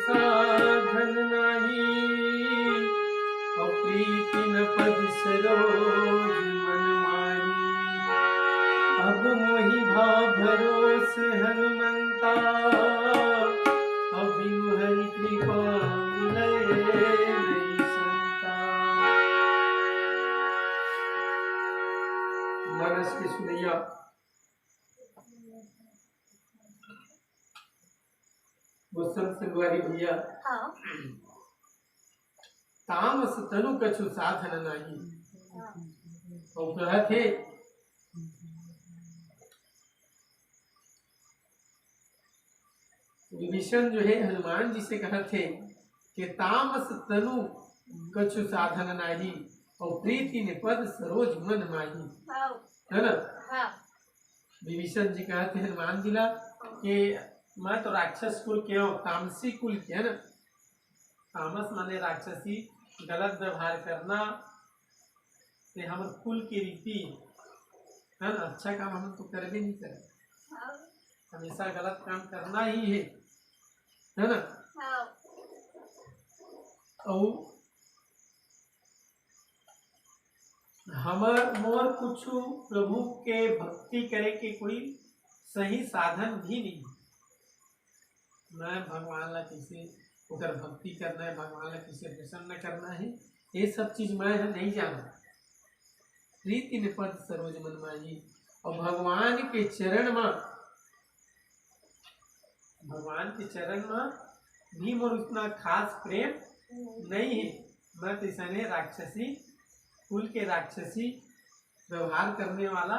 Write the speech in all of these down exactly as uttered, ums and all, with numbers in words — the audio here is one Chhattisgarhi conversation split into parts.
साधन नाही, अउ प्रीति न पद सरोज मन माही। अब मोहि भा भरोस हनुमंता, अब बिनु हरि कृपा मिले नहीं संता। मानस के सुनैया वो संत संगवारी भैया, हाँ। तामस तनु कछु साधन नाही। हाँ। अउ कहत हे, विभीषण जो है हनुमान जी से कहत हे कि तामस तनु कछु साधन नाही, अउ प्रीति न पद सरोज मन माही। हाँ। है ना? हाँ। विभीषण जी कहत हे हनुमान जी ला कि मैं तो राक्षस कुल के हूँ, तामसी कुल के, है ना? तामस माने राक्षसी, गलत व्यवहार करना, ते हमर कुल के रीति, है ना? अच्छा काम हम तो करबे नहीं करे, हाँ। हमेशा गलत काम करना ही है, है ना? हाँ। अउ हमर, मोर कुछु प्रभु के भक्ति करे के कोई सही साधन भी नहीं। मैं भगवान ला कैसे, ओकर भक्ति करना है, भगवान ला कैसे प्रसन्न करना है, ये सब चीज मैं ह नहीं जाना। प्रीति न पद सरोज मन माही, अउ भगवान के चरण म, भगवान के चरण म भी मोर उतना खास प्रेम नहीं है। मैं तो ऐसने राक्षसी, कुल के राक्षसी, व्यवहार करने वाला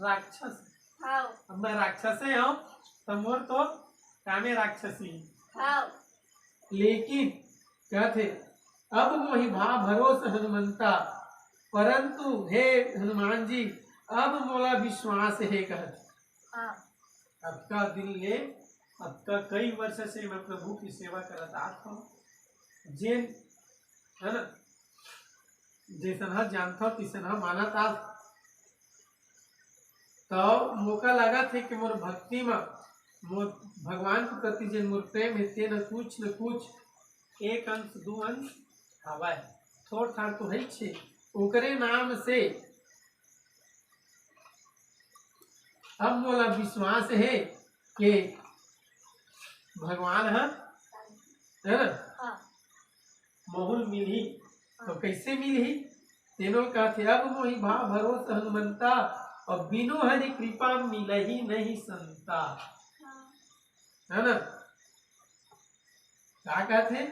राक्षस। हाँ। अब मैं राक्षसे हूँ, तो मोर तो कामे राक्षसी। हाँ। लेकिन कहत हे, अब मोहि भा भरोस हनुमंता, परंतु हे हनुमान जी, अब मोला विश्वास हे, कहत हे। हाँ। अतका दिन ले, अतका कई वर्ष से मैं प्रभु की सेवा करत आत हूँ, जेन, है ना, जैसन ह जानत हूँ, तैसन ह मानत आत। तो मोका लगत हे कि मोर भक्ति म, मोर भगवान के प्रति जेन मोर प्रेम हे, तेन कुछ न कुछ एक अंश, दू अंश हवय, थोड़ थाड़ तो है छे। ओकरे नाम से अब मोला विश्वास हे कि भगवान ह, है ना, हाँ। मोहुल मिलही। तो कैसे मिलही? तेनो कहत हे, अब मोहि भा भरोस हनुमंता, अउ बिनु हरि कृपा मिलही नहीं संता। हाँ। है ना? का कहत हे?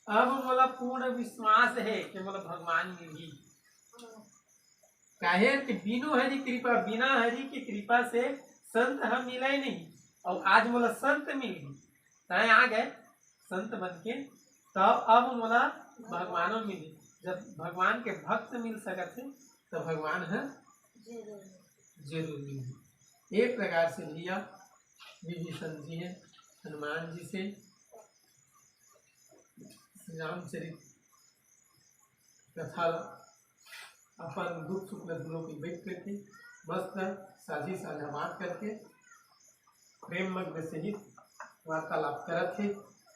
अब मोला पूर्ण विश्वास हे कि मोला भगवान मिलही। हाँ। काहे कि बिनु हरि कृपा, बिना हरि के कृपा से संत ह मिलय नहीं, अउ आज मोला संत मिलही। तैं आ गए संत बन के, तब अब मोला भगवानो मिली। जब भगवान के भक्त मिल सकत हे, तो भगवान ह जरूर। जरूर मिली। एक प्रकार से भैया विभीषण जी हे हनुमान जी से श्री रामचरित कथा ला अपन दुख सुख ला दुनों के व्यक्त करके मस्त साझी साझा बात करके प्रेम मग्न सहित वार्तालाप करत हे।